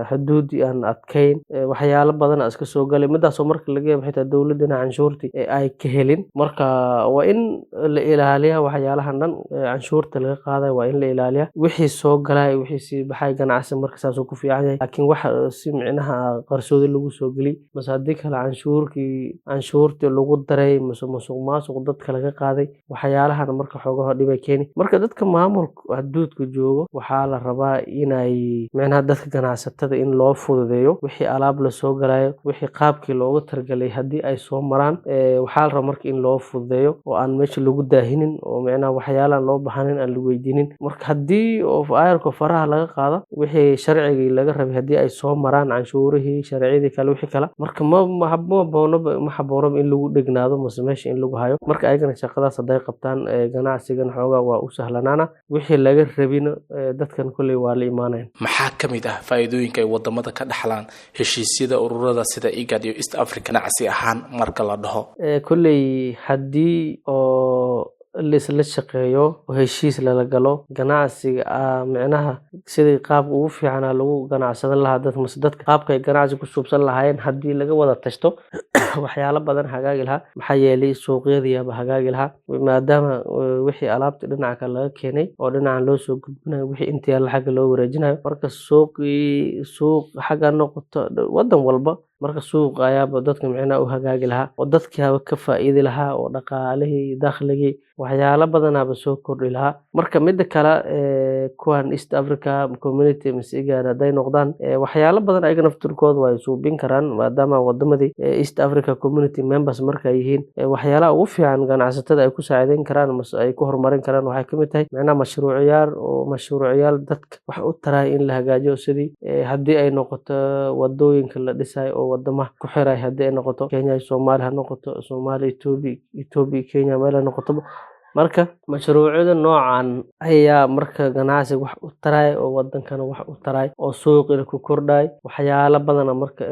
xuduudi aan adkeyn, waxyaalo badan iska soo galay, midaasoo marka laga yaabo xitaa dowladana canshuurtii ay ka helin. Marka waa in la ilaaliyaa waxyaalahan dhan. Canshuurta laga qaadayo waa in la ilaaliyaa, wixii soo galay, wixii sii baxay ganacsi marka saasuu ku fiican yahay. Laakiin waxa si micnaha qarsoodi lagu soo geliy mase haddii kale canshuurtii lagu daray mase musuq maasuq dadka laga qaaday, waxyaalahan marka xoogaha dhibay keeni. Marka dadka maamulka xuduudka joogo waxaa la rabaa inay micnaha dadka ganacsatada in loo fududeeyo wixii alaab lasoo galayo, wixii qaabkii loogu talagalay haddii ay soo maraan. Waxaa la rabaa marka in loo fududeeyo oo aan meesha lagu daahinin oo micnaha waxyaalahan loo baahnayn aan lagu weydiinin. Marka haddii oo ayarko faraha laga qaado, wixii sharcigii laga rabay haddii ay soo maraan, canshuurihii, sharciyadii kale, wixii kale, marka ma haboonaba in lagu dhegnaado mase meesha in lagu hayo. Marka ayagana shaqadaas hadday qabtaan, ganacsigan xoogaa waa u sahlanaana, wixii laga rabina dadkan kolley waa la imaanayan. Maxaa ka mid ah faa'iidooyinka ay wadamada ka dhaxlaan heshiisyada ururada sida IGAD iyo East Africa ganacsi ahaan marka la dhaho? Kolley haddii oo laisla shaqeeyo oo heshiis lala galo ganacsiga, micnaha sidii qaabka ugu fiicnaa lagu ganacsadan lahaa dadka mase dadka qaabka ay ganacsi ku suubsan lahaayeen haddii laga wada tashto, waxyaalo badan hagaagi lahaa. Maxaa yeelay suuqyadiiaba hagaagi lahaa, maadaama wixii alaabta dhinaca kale laga keenay oo dhinacan loo soo gudbinayo, wixii inta yaalla xagga loo wareejinayo. Marka suuqii suuq xagga noqoto wadan walba, marka suuq ayaaba dadka micnaha u hagaagi lahaa oo dadkiiaba ka faa'iidi lahaa oo dhaqaalihii, dakhligii, waxyaalo badanaaba soo kordhi lahaa. Marka mida kale, kuwan East Africa Community mise IGAD hadday noqdaan, waxyaalo badan ayaga naftirkooda waa suubin karaan, maadaama wadamadii East Africa Community members markay yihiin. Waxyaalaha ugu fiican ganacsatada ay ku saacideyn karaan mase ay ku horumarin karaan waxay kamid tahay micnaha mashruuciyaal oo mashruuciyaal dadka wax u taraya in la hagaajiyo, sidii haddii ay noqoto wadooyinka la dhisayo oo wadamaha ku xiray, haddii ay noqoto Kenya iyo Soomaaliya ha noqoto, Soomaaliya Ethiopia, Ethiopia Kenya, meel ha noqotoba. Marka mashruucyada noocan ayaa marka ganacsiga wax u taray oo wadankana wax u taray oo suuqina ku kordhay, waxyaalo badana marka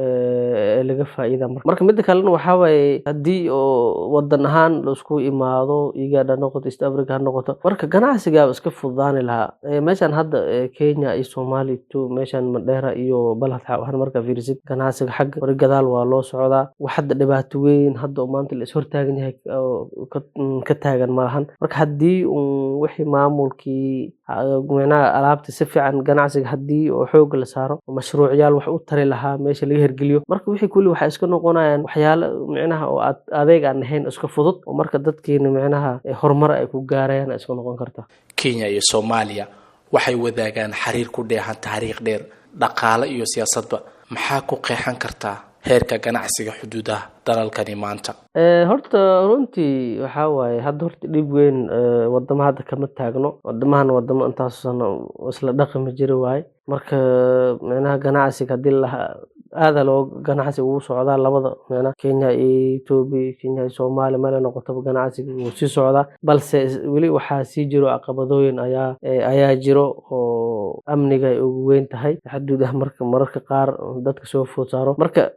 laga faa'iida. Marka midda kalena waxaa waaye, haddii oo wadan ahaan laisku imaado, IGAD ha noqoto, East Africa ha noqoto, marka ganacsigaa iska fududaani lahaa. Meeshan hadda Kenya iyo Soomaaliya to meeshan Mandheera iyo Balad waxaan markaa fiirisid, ganacsiga xagga hore gadaal waa loo socdaa. Wax hadda dhibaato weyn hadda oo maanta la is hortaagan yahay oo ka taagan malahan. Marka haddii uun wixii maamulkii, micnaha alaabta si fiican ganacsiga haddii oo xoogga la saaro, mashruucyaal wax u tari lahaa meesha laga hirgeliyo, marka wixii kulli waxay iska noqonayaan waxyaalo micnaha oo aad adeeg aan ahayn, iska fudud, oo marka dadkiina micnaha horumar ay ku gaarayaan ay iska noqon kartaa. Kenya iyo Soomaaliya waxay wadaagaan xiriir ku dheehan taariikh dheer, dhaqaale iyo siyaasadba. Maxaa ku qeexan kartaa heerka ganacsiga xuduudaha dalalkani maanta? Horta runtii waxaa waaye, hadda horta dhib weyn wadama hadda kama taagno. Wadamahan wadamo intaas sano isla dhaqmi jiri waaye. Marka micnaha ganacsiga hadii la aada loo ganacsi ugu socdaa labada, micnaha Kenya iyo Ethiopia, Kenya iyo Soomaaliya, meel ay noqotaba ganacsiga wuu sii socdaa, balse weli waxaa sii jiro caqabadooyin ayaa jiro oo amniga ay ugu weyn tahay xuduudaha. Marka mararka qaar dadka soo food saaro, marka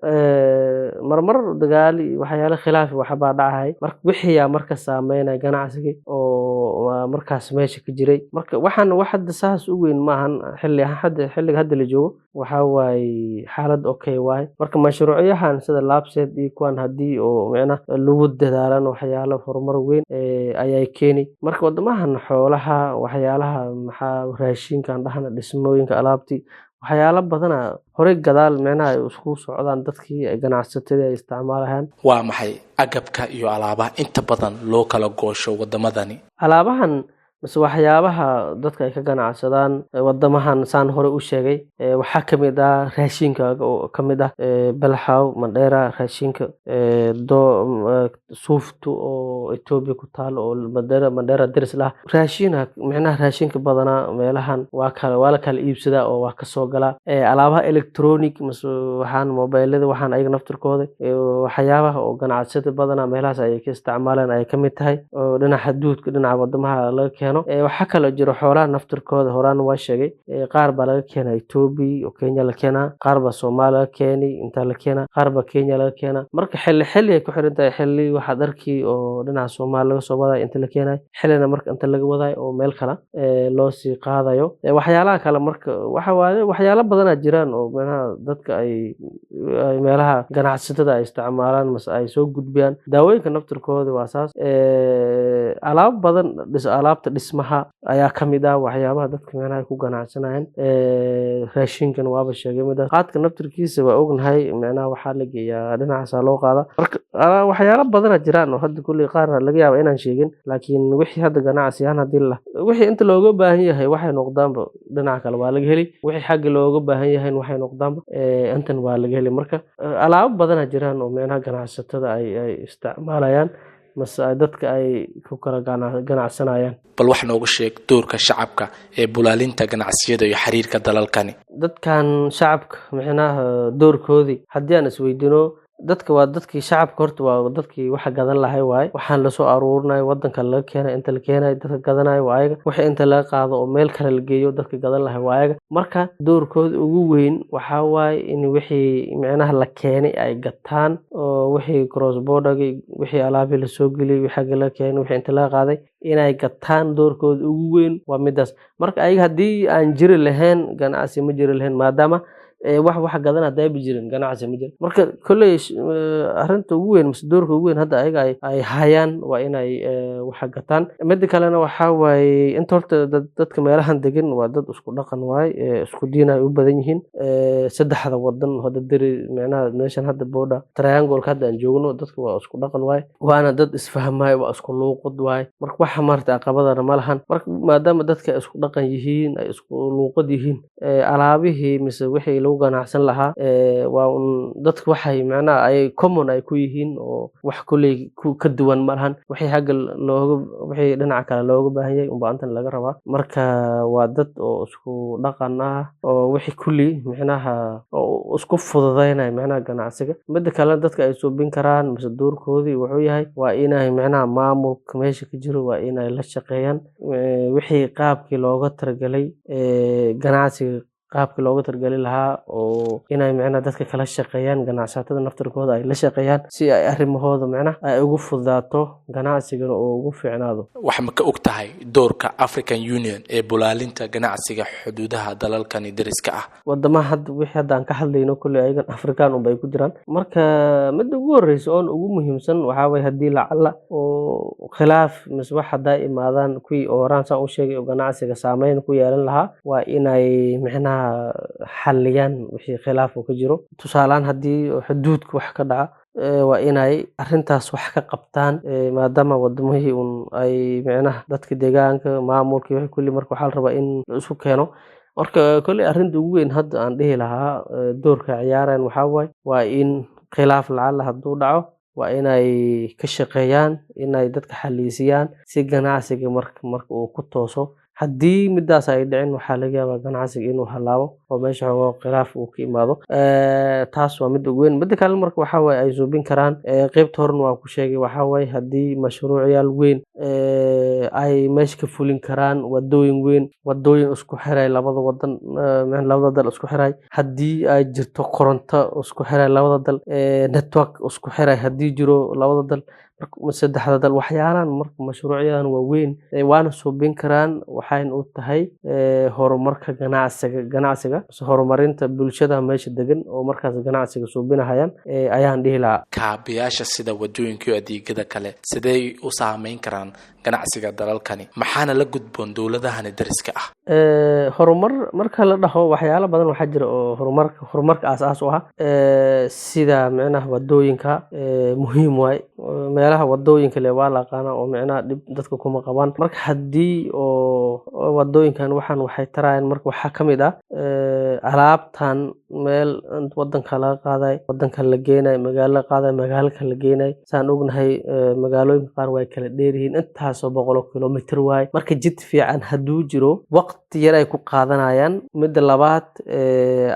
marmar dagaal iyo waxyaalo khilaaf waxbaa dhacahay. Marka wixii yaa marka saameynaya ganacsigii oo markaas meesha ka jiray. Marka waxaan wax hadda saas u weyn maahan. Xilli hadda, xilliga hadda la joogo, waxaa waaye xaalad okay waaye. Marka mashruucyahan sida LAPSSET iyo kuwan haddii oo micnaha lagu dadaalan, waxyaalo horumar weyn ayay keeni. Marka wadamahan xoolaha, waxyaalaha maxaa raashinkan dhahna, dhismooyinka, alaabtii, waxyaalo badana horey gadaal micnaha ay isku socdaan, dadkii ganacsatadii ay isticmaalayaan. Waa maxay agabka iyo alaabaha inta badan loo kala goosho wadamadani? Alaabahan mise waxyaabaha dadka ay ka ganacsadaan wadamahan, saan hore u sheegay, waxaa kamid ah raashinka oo kamid ah Belxaw, Mandheera, raashinka suuftu oo Ethiopia ku taalo oo Mandheera deris lah. Raashina micnaha raashinka badanaa meelahan waa la kala iibsadaa oo waa kasoo galaa. Alaabaha electronic mise waxaan mobilada, waxaan ayaga naftirkooda waxyaabaha oo ganacsada badanaa meelahaas ay ka isticmaalaan ay kamid tahay oo dhinaca xuduudka, dhinaca wadamaha laga keeno. Waxaa kaloo jiro xoolaha naftirkooda, horaan waa sheegay, qaar baa laga keenaa Ethiopia oo Kenya la keenaa, qaar baa Soomaaliya laga keeni, intaa la keenaa, qaar baa Kenya laga keenaa. Marka xilli xilli ay ku xiran tahay. Xilli waxaad arki oo dhinaca Soomaaliya laga soo wadayo inta la keenayo, xillina marka inta laga wadayo oo meel kale loo sii qaadayo. Waxyaalaha kale marka waxa waaye waxyaalo badanaa jiraan oo micnaha dadka ay meelaha ganacsatada ay isticmaalaan mase ay soo gudbiyaan. Daawooyinka naftirkooda waa saas. Alaabo badan, alaabta dhismaha ayaa kamid ah waxyaabaha dadka micnaha ay ku ganacsanayaan. Raashinkan waaba sheegay midaas. Qaadka naftirkiisa waa ognahay, micnaha waxaa la geeyaa dhinacaasaa loo qaadaa. Marka waxyaalo badanaa jiraan oo hadda kulli qaarna laga yaaba inaan sheegin, laakiin wixii hadda ganacsi ahaan hadii la wixii inta looga baahan yahay waxay noqdaanba dhinaca kale waa laga heli, wixii xagga looga baahan yahay waxay noqdaanba intan waa laga heli. Marka alaabo badanaa jiraan oo micnaha ganacsatada ay isticmaalayaan mase dadka ay ku kala ganacsanayaan. Bal wax nooga sheeg doorka shacabka ee bulaalinta ganacsiyada iyo xiriirka dalalkani. Dadkan shacabka micnaha doorkoodii haddii aan isweydiino, dadka waa dadkii shacabka, horta waa dadkii waxa gadan lahay waaye. Waxaan lasoo aruurinayo wadanka laga keenay, inta la keenayo dadka gadanayo waa ayaga. Wixii inta laga qaado oo meel kale la geeyo, dadka gadan lahay waa ayaga. Marka doorkooda ugu weyn waxaa waaye in wixii micnaha la keenay ay gataan, oo wixii cross bordergi, wixii alaabii lasoo geliyey, wixii xagga laga keenay, wixii inta laga qaaday inay gataan, doorkooda ugu weyn waa midaas. Marka ayaga haddii aan jiri lahayn, ganacsi ma jiri lahayn, maadaama wax gadan hadayba jirin, ganacsi ma jiro. Marka kolley arrinta ugu weyn mise doorka ugu weyn hadda ayaga ay hayaan waa inay waxa gataan. Mida kalena waxaa waaye, inta horta dadka meelahan degan waa dad isku dhaqan waaye, isku diin ay u badan yihiin. Saddexda wadan hadda deri, micnaha meeshan hadda border triangle hadda aan joogno, dadka waa isku dhaqan waaye, waana dad isfahmayo, waa isku luuqad waaye. Marka waxa maarata caqabadana ma lahan. Marka maadaama dadka ay isku dhaqan yihiin, ay isku luuqad yihiin, alaabihii mise wixii lagu ganacsan lahaa waa un dadka waxay micnaha ay common ay ku yihiin oo wax kolley ka duwan ma lahan. Wixii xagga loo looga wixii dhinaca kale looga baahan yahay unbaa intan laga rabaa. Marka waa dad oo isku dhaqan ah oo wixii kulli micnaha oo isku fududeynaya micnaha ganacsiga. Mida kale, dadka ay suubin karaan mise doorkoodii wuxuu yahay waa inay micnaha maamulka meesha ka jiro waa inay la shaqeeyaan wixii qaabkii looga talagalay ganacsiga, qaabkii looga talagali lahaa oo inay micnaha dadka kala shaqeeyaan, ganacsatada naftirkooda ay la shaqeeyaan si ay arrimahooda micnaha ay ugu fududaato, ganacsigana oo ugu fiicnaado. Wax ma ka og tahay doorka African Union ee bulaalinta ganacsiga xuduudaha dalalkani deriska ah? Wadamaha hadda wixii hadda aan ka hadlayno kolley ayagan Afrikaan unbay ku jiraan. Marka midda ugu horeysa oon ugu muhiimsan waxaa waye, haddii lacala oo khilaaf mise wax haddaa imaadaan, kuwii oo horaan saan u sheegay oo ganacsiga saameyn ku yeelan lahaa, waa inay micnaha xaliyaan wixii khilaaf uu ka jiro. Tusaalehaan, haddii xuduudka wax ka dhaca, waa inay arrintaas wax ka qabtaan, maadaama wadamihii un ay micnaha dadka deegaanka maamulka wixii kulli. Marka waxaa la rabaa in la isku keeno. Marka kolley arrinta ugu weyn hadda aan dhihi lahaa doorka ciyaarayan waxaa waaye waa in khilaaf lacala hadduu dhaco waa inay ka shaqeeyaan inay dadka xaliisiyaan si ganacsiga marka uu ku tooso. Haddii midaas ay dhicin, waxaa laga yaabaa ganacsiga inuu halaabo oo meesha xoogaa khilaaf uu ka imaado. Taas waa midda ugu weyn. Midda kale marka waxaa waaye ay suubin karaan, qeybta horena waan ku sheegay, waxaa waaye haddii mashruucyaal weyn ay meesha ka fulin karaan, wadooyin weyn, wadooyin isku xiray labada wadan, labada dal isku xiray, haddii ay jirto koronto isku xiray labada dal, network isku xiray haddii jiro labada dal saddexda dal, waxyaalahan marka mashruucyadan waaweyn waana suubin karaan. Waxayna u tahay horumarka ganacsiga mise horumarinta bulshada meesha degan oo markaas ganacsiga suubinahayaan ayaan dhihi lahaa. Kaabayaasha sida wadooyinka iyo adeegyada kale sidey u saameyn karaan ganacsiga dalalkani, maxaana la gudboon dowladahani dariska ah? Horumar marka la dhaho, waxyaalo badan waxaa jira oo horumarka aas-aas u ah, sida micnaha wadooyinka muhiim waay. Meelaha wadooyinka le waa la aqaana oo micnaha dhib dadka kuma qabaan. Marka haddii oo wadooyinkan waxaan waxay tarayaan, marka waxaa ka mid ah alaabtan meel wadanka laga qaaday, wadanka la geenay, magaalo laga qaaday, magaalo kale la geenay. Saan ognahay, magaalooyinka qaar way kala dheer yihiin, intaasoo boqoloo kilomitir waay. Marka jid fiican hadduu jiro, waqti yar ay ku qaadanayaan. Midda labaad,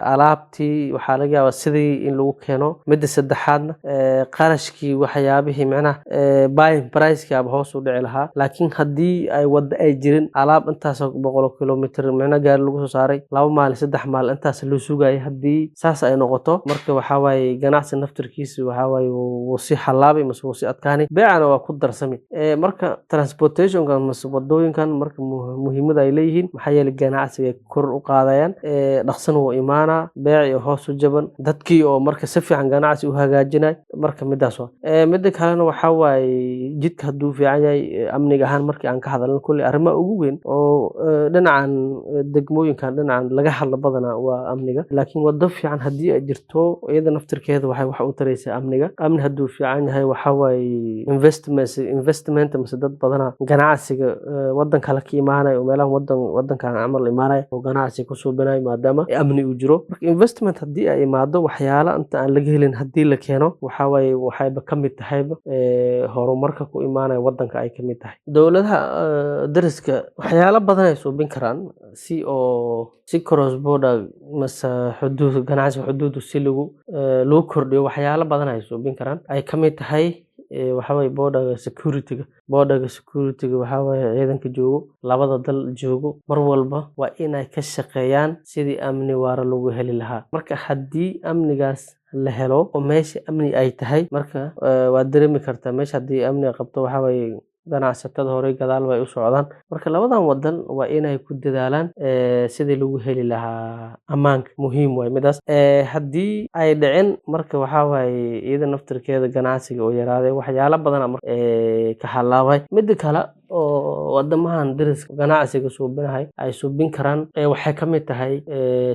alaabtii waxaa laga yaabaa sidii in lagu keeno. Midda saddexaadna, qarashkii waxyaabihii micnaha buying price-kii aba hoos u dhici lahaa. Laakiin haddii ay waddo ay jirin, alaab intaasoo boqoloo kilomitir micnaha gaari lagu soo saaray, 2 maalin, 3 maalin intaas loo sugayay, haddii saas ay noqoto, marka waxaa waaye ganacsi naftirkiisa waxaa waaye wuu sii halaabay mase wuu sii adkaanay, beecana waa ku darsami. Marka transportationka mase wadooyinkan marka muhiimada ay leeyihiin, maxaa yeelay ganacsiga kor u qaadayaan, dhaqsan wuu imaanaa, beeci hoos u jaban, dadkii oo marka si fiican ganacsi u hagaajinay. Marka midaas waa. Midda kalena waxaa waaye jidka hadduu fiican yahay, amniga ahaan markii aan ka hadalno, kulli arrimaha ugu weyn oo dhinacan degmooyinkan dhinacan laga hadlo badanaa waa amniga. Laakiin wado fiican haddii ay jirto, iyada naftirkeeda waxay wax u taraysaa amniga. Amni hadduu fiican yahay, waxaa waaye investment mise dad badana ganacsiga wadan kale ka imaanaya oo meelaha wadankan camal imaanaya oo ganacsi ku suubinayo, maadaama amni uu jiro. Marka investment haddii ay imaado, waxyaala inta aan laga helin haddii la keeno, waxaa waaye waxayba ka mid tahayba horumarka ku imaanaya wadanka ay kamid tahay. Dowladaha dariska waxyaalo badan ay suubin karaan si oo si cross border mase xuduud ganacsiga xuduudu si lagu kordhiyo. Waxyaalo badan ay suubin karaan ay kamid tahay waxaa waye border security-ga. Border security-ga waxaa waaye ciidanka joogo labada dal joogo mar walba waa inay ka shaqeeyaan sidii amni waara lagu heli lahaa. Marka haddii amnigaas la helo oo meesha amni ay tahay, marka waad dareemi kartaa meesha haddii amni qabto, waxaa waaye ganacsatada horey gadaal bay u socdaan. Marka labadan wadan waa inay ku dadaalaan sidii lagu heli lahaa ammaanka, muhiim waay midaas. Haddii ay dhicin, marka waxaa waaye iyada naftirkeeda ganacsiga oo yaraaday, waxyaalo badan ka halaabay. Mida kale oo wadamahan dariska ganacsiga suubinahay ay suubin karaan waxay ka mid tahay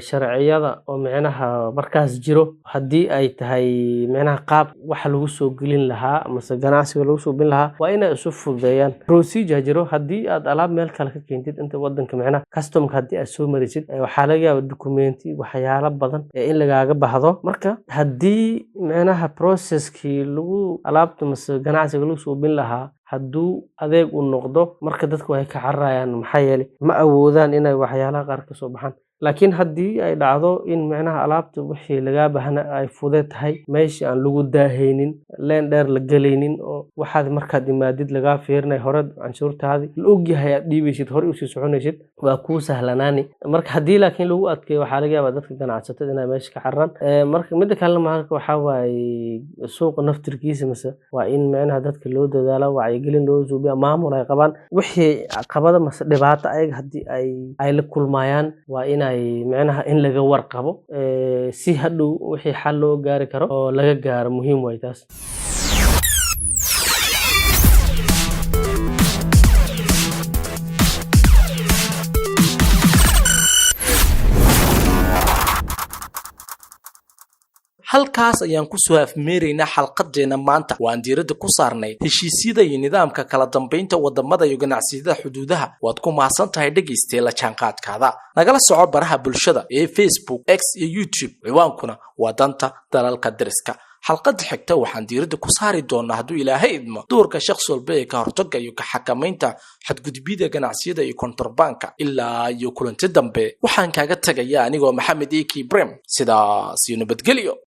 sharciyada oo micnaha markaas jiro, haddii ay tahay micnaha qaab waxa lagu soo gelin lahaa mase ganacsiga lagu suubin lahaa, waa inay isu fududeeyaan. Procedure jiro, haddii aad alaab meel kale ka keentid inta wadanka, micnaha customka haddii aad soo marisid, waxaa laga yaaba documenti waxyaalo badan in lagaaga baahdo. Marka haddii micnaha processkii lagu alaabta mase ganacsiga lagu suubin lahaa Hadduu adeeg u noqdo, marka dadku ay ka cararayaan, maxaa yeelay ma awoodaan inay waxyaalaha qaar ka soo baxaan. Laakiin haddii ay dhacdo in micnaha alaabta wixii lagaa baahna ay fudeed tahay, meeshii aan lagu daahaynin, leen dheer la gelaynin, oo waxaad markaad imaadid lagaa fiirinay hore canshuurtaadii la ogyahay, aad dhiibaysid, hore usii soconaysid, waa kuu sahlanaani. Marka haddii laakiin lagu adkeeyo, waxaa laga yaabaa dadka ganacsatada inay meesha ka cararaan. Marka midda kalena marka waxaa waaye suuqa naftirkiisa mise waa in micnaha dadka loo dadaalo, wacyigelin loo suubiya, maamul ay qabaan. Wixii caqabada mase dhibaato ayaga haddii ay la kulmayaan, waa inay micnaha in laga warqabo, si hadhow wixii xal loo gaari karo oo laga gaaro. Muhiim waay taas. Halkaas ayaan kusoo afmeeraynaa xalqadeena maanta. Waan diiradda ku saarnay heshiisyada iyo nidaamka kala dambaynta wadamada iyo ganacsiyada xuduudaha. Waad ku mahadsan tahay dhegaystee la jaanqaadkaada. Nagala soco baraha bulshada ee Facebook, X iyo YouTube. Ciwaankuna waa Danta Dalalka Deriska. Xalqadda xigta waxaan diiradda ku saari doonaa, hadduu Ilaahay idmo, doorka shakhs walba ee ka hortagga iyo ka xakamaynta xadgudubyada ganacsiyada iyo kontorbaanka. Ilaa iyo kulanti dambe, waxaan kaaga tagaya anigoo Maxamed Eki Brem, sidaas iyo nabadgelyo.